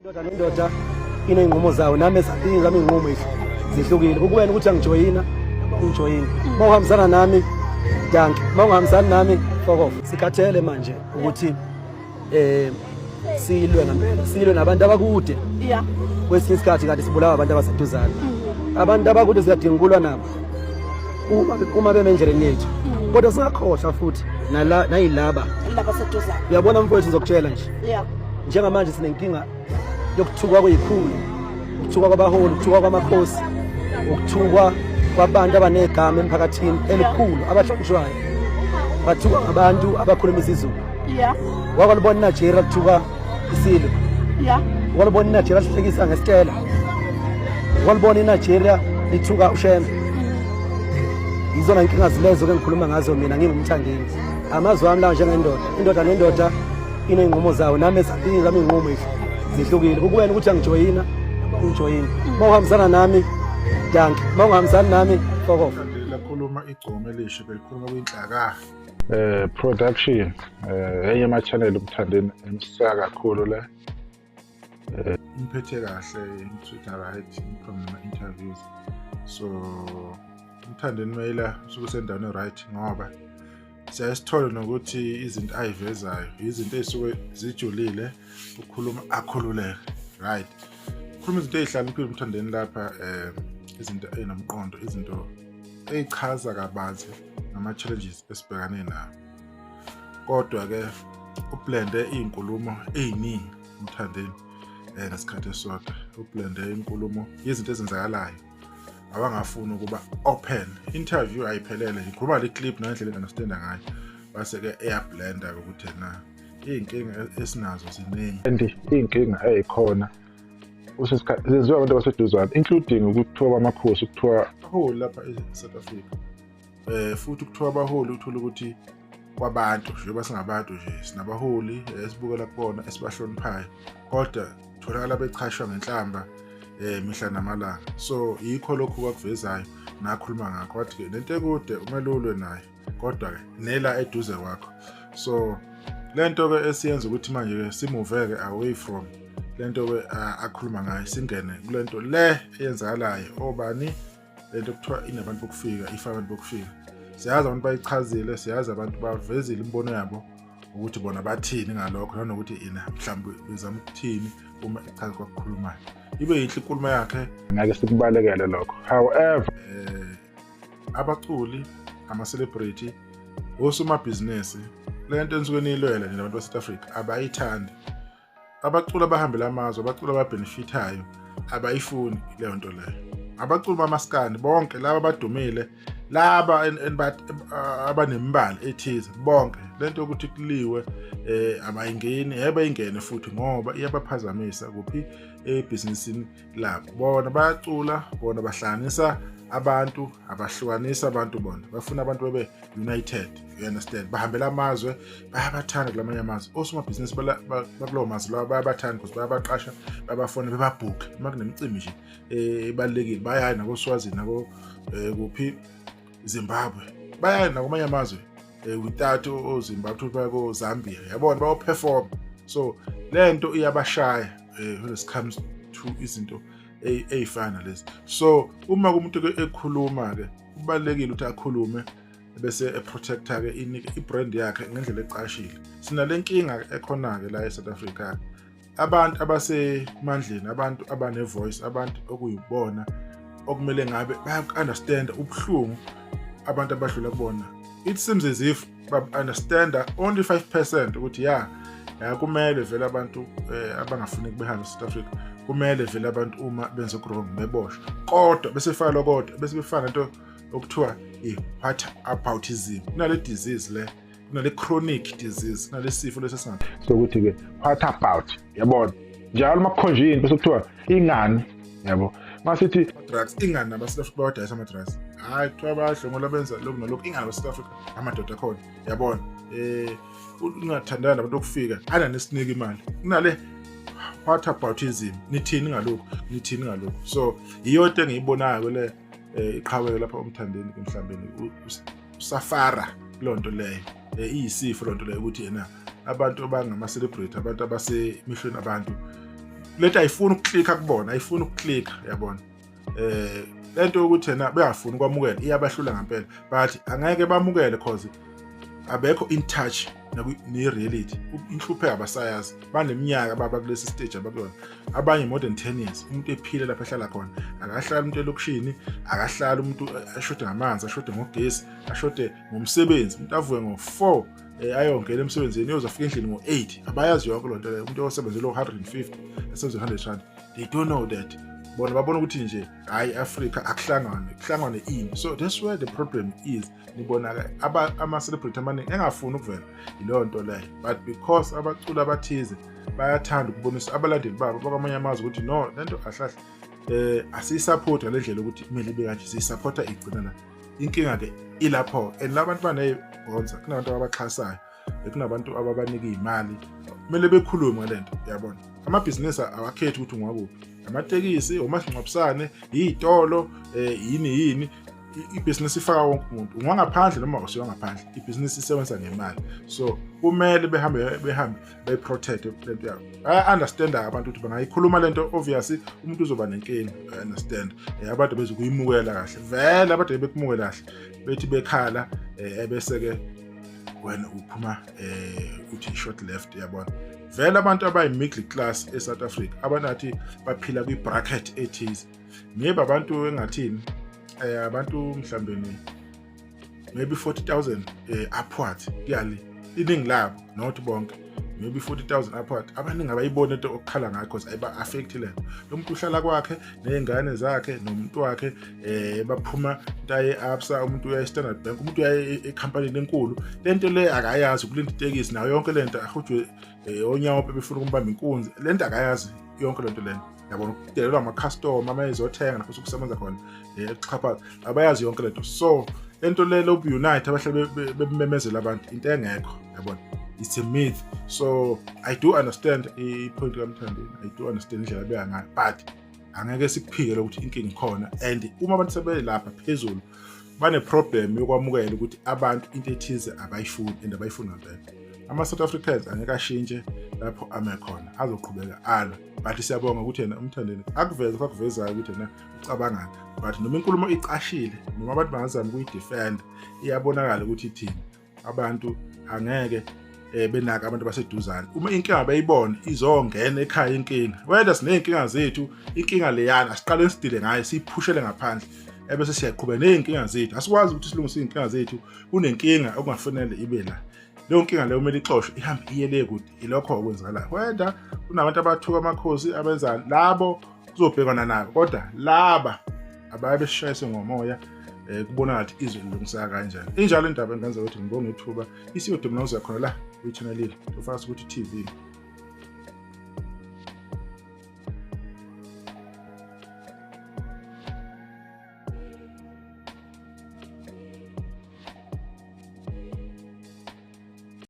Indoda nendoda iney'nqumo zawo, nami ezami iy'nqumo zihlukile. Kukuwena ukuthi angijoyina, ungijoyina. Uma uhambisana nami, danki. Uma ungahambisani nami, fuck off. Sikhathele manje ukuthi silwe ngempela, silwe nabantu abakude. Kwesinye isikhathi kanti sibulawa abantu abaseduzane. Abantu abakude siyadinga ukulwa nabo uma beme endleleni yethu. Kodwa singakhohlwa futhi nala nayilaba laba seduzane. Uyabona mfowethu, ngizokutshela nje. Njengamanje sinenkinga yokuthukwa kweyikhulu, ukuthukwa kwabaholi, ukuthukwa kwamakhosi, ukuthukwa kwabantu abanegama emphakathini elikhulu abahlonishwayo. Bathukwa ngabantu abakhuluma isiZulu. Wakwalubona iNigeria kuthuka isilo. Wakwalubona iNigeria lihlekisa ngesitela. Wakwalubona iNigeria lithuka uShembe. Yizona nkinga zilezo ke ngikhuluma ngazo mina ngingumthandeni. Amazwi ami lawa njengendoda, indoda nendoda iney'nqumo zawo, nami ezami iy'nqumo zihlukile. Kukuwena ukuthi angijoyina, ungijoyina. Uma uhambisana nami, danki. Uma ungahambisani nami, fuck off. Lakhuluma igcome elisha belikhuluma kwinhlaka production, enye ama channel uMthandeni emsaka kakhulu le. Imphethe kahle, imtreat right from ama interviews. So uMthandeni Mayela usuke usendaweni right, ngoba siyaye sithole nokuthi izinto ayivezayo izinto ey'suke zijulile, ukhuluma akhululeke, right? Khuluma izinto ey'hlakaniphile uMthandeni lapha, izinto ey'nomqondo, izinto ey'chaza kabanzi ngama-challenges esibhekane nawo. Kodwa-ke ublende iy'nkulumo ey'ningi uMthandeni ngesikhathi esisodwa, ublende inkulumo yezinto ezenzakalayo abangafuni ukuba open. Interview ayiphelele, ngikhuluma le clip ngendlela engi-understanda ngayo, base-ke eyablenda ukuthi na iy'nkinga esinazo ziningi. And iy'nkinga ey'khona zenziwa abantu abaseduzane, including ukuthiwa kwamakhosi, kuthiwa abaholi lapha e-South Africa, futhi kuthiwa abaholi, uthola ukuthi kwabantu njengoba singabantu nje sinabaholi esibukela kubona, esibahloniphayo, kodwa tholakala bechashwa ngenhlamba mihla namalanga. So yikho lokhu kwakuvezayo nakhuluma ngakho, wathi ke lento ekude kumele ulwe nayo, kodwa ke nela eduze kwakho. So lento ke esiyenza ukuthi manje ke simuveke away from lento ke akhuluma ngayo, singene kulento le eyenzakalayo, obani lento kuthiwa inabantu bokufika, ifa abantu bokufika. Siyazi abantu bayichazile, siyazi abantu bavezile imibono yabo ukuthi bona bathini ngalokho, nanokuthi ina mhlawumbe bezama ukuthini uma echaza kwakukhulumayo. Ibe yinhle inkulumo yakhe. Ngeke sikubalekele lokho, however abaculi, ama-celebrity, osomabhizinisi, le nto enisuke niyilwela nina abantu base-South Africa abayithandi. Abaculi abahambela amazwe, abaculi ababenefithayo abayifuni leyo nto leyo. Abaculi bamaskandi bonke laba abadumile laba abanemibala ethize, bonke lento yokuthi kuliwe abayingeni, yebo ingene futhi ngoba iyabaphazamisa kuphi ebhizinisini labo. Bona bayacula, bona bahlanganisa abantu, abahlukanisa abantu, bona bafuna abantu bebe united, you understand? Bahambela amazwe, bayabathanda kulamanye amazwe osomabhizinisi bakulowo mazwe lawa, bayabathanda because bayabaqasha, bayabafona, bebabhukhe uma kunemicimbi nje ebalulekile. Bayaya nako-Swazini, nako kuphi, Zimbabwe, bayaya nakwamanye amazwe without oZimbabwe, baya ko-Zambia, yabona, bayoperform. So lento iyabashaya when it comes to izinto ey'fana lezi. So uma umuntu ekhuluma-ke kubalulekile ukuthi akhulume bese eprotecta-ke inike i-brand yakhe ngendlela ecashile. Sinale nkinga ekhona-ke la e-South Africa, abantu abasemandleni, abantu abane-voice, abantu okuyibona okumele ngabe bayaku-understanda ubuhlungu abantu abadlula kubona. It seems as if ba-understanda only 5% ukuthi ya kumele vele abantu abangafuni behambe e-South Africa, kumele vele abantu uma benze wrong beboshwe, kodwa bese faka kodwa bese befaka lento okuthiwa i-what aboutism. Kunale disease le, kunale chronic disease, kunale sifo lesi esingathi sokuthi-ke what about, yabona, njalo uma kukhonjwe into bese kuthiwa ingani, yabo, masithi drugs ingani naba-South Africa bawadayisa ama-drugs, hhayi, kuthiwa bayadlongola, benza lokhu nalokhu, ingani aba-South Africa, amadoda akhona, yabona, ungathandana nabantu okufika ananesinika imali, kunale what aboutism. Nithini ngalokhu? Nithini ngalokhu? So yiyo into engiyibonayo le iqhawe lapha uMthandeni ke mhlawumbe usafara kuleyo nto leyo, iyisifo leyo nto leyo ukuthi yena abantu abangama-celebrity, abantu abasemehlweni abantu. Lento ayifuni ukuclicka kubona, ayifuni ukuclicka, yabona. Lento yokuthi yena bengafuni ukwamukela iyabahlula ngempela, but angeke bamukele cause abekho in touch ne-reality. Inhlupheko abasayazi, baneminyaka baba kulesi stage abakuyona, abanye more than 10 years umuntu ephile lapho ehlala khona. Akahlali umuntu elokishini, akahlali umuntu ashode ngamanzi, ashode ngogesi, ashode ngomsebenzi. Umuntu avuke ngo-4 ayongena emsebenzini, uyozafika endlini ngo-8. Abayazi yonke loo nto leyo. Umuntu osebenzele o-150, esebenze 100 rand, they don't know that. Bona babona ukuthi nje hayi, Africa akuhlangane, kuhlangane ini. So that's where the problem is. Nibona ama-celebrity amaningi engafuni ukuvela, yileyo nto leyo. But because abaculi abathize bayathanda ukubonisa abalandeli babo bakwamanye amazwe ukuthi no, lento kahle kahle asiyisupport ngale ndlela ukuthi kumele ibe kanje, siyisupporta igcina la. Inkinga-ke ilapho, and labantu baney'bonsa, kunabantu ababaxhasayo, kunabantu ababanika iy'mali, kumele bekhulume ngale nto, yabona. Amabhizinisi awakhethi ukuthi ungwakuphi, amatekisi, omasingcwabisane, iy'tolo, yini yini, ibhizinisi ifaka wonke umuntu, ungwangaphandle noma usiwangaphandle, ibhizinisi isebenza ngemali. So kumele behambe beyiprotect lento yabo. Baya-understanda abantu ukuthi bangayikhuluma lento, obviously umuntu uzoba nenkinga, I understand. Abantu bezokuyimukela kahle vele, abantu bekumukela kahle, bethi bekhala, ebese-ke wena uphuma uthi short left, yabona. Vele abantu abayi-middle class e-South Africa, abanathi baphila kwi-bracket ethize, maybe abantu engathini, abantu mhlawumbe maybe 40,000 upward kuyale, iningi labo, not bonke, maybe 40,000 upward. Abaningi abayibona into okukhala ngayo because ayiba-affect lento. Lo muntu uhlala kwakhe ney'ngane zakhe nomuntu wakhe, baphuma into aye e-Absa, umuntu uya e-Standard Bank, umuntu uya ekhampanini enkulu. Lento le akayazi, ukulinda itekisi nayo yonke lento, ahujwe onyawo befuna ukumbamba inkunzi, lento akayazi yonke lento lena, yabona. Ukudelelwa amakhastoma uma ezothenga lapho ukusebenza khona, ukuxhaphaza, abayazi yonke lento. So lento le lobu-unite abahlale bememezela abantu, into engekho, yabona, it's a myth. So I do understand i-point kaMthandeni, I do understand indlela abeka ngayo, but angeke sikuphike ukuthi inkinga ikhona. And uma abantu sebelapha phezulu bane-problem yokwamukela ukuthi abantu into ethize abayifuni, and abayifuni ngempela. Ama-South Africans angeke ashintshe lapho ame khona, azoqhubeka alwa. But siyabonga ukuthi yena uMthandeni akuveze kwakuvezayo ukuthi yena ucabangani, but noma inkulumo icashile, noma abantu bangazama ukuyidefend, iyabonakala ukuthi ithini. Abantu angeke benaka abantu baseduzane. Uma inkinga beyibona izongena ekhaya inkinga, whether siney'nkinga zethu, inkinga leyana asiqale sidile ngayo, siyiphushele ngaphandle, ebese siyaqhubeka ney'nkinga zethu. Asikwazi ukuthi silungise iy'nkinga zethu kunenkinga okungafanele ibe la. Leyo nkinga leyo kumele ixoshwe, ihambe iye le kude. Ilokho okwenzakalayo. Whether kunabantu abathuka amakhosi, abenzani, labo kuzobhekana nabo, kodwa laba abaye besishayise ngomoya, kubonakala ukuthi izwe lilungiseka kanjani. Injalo indaba. Engenza ukuthi ngibonge ithuba isiyodumna uza khona la kwi-channel yethu, ufaka ukuthi TV.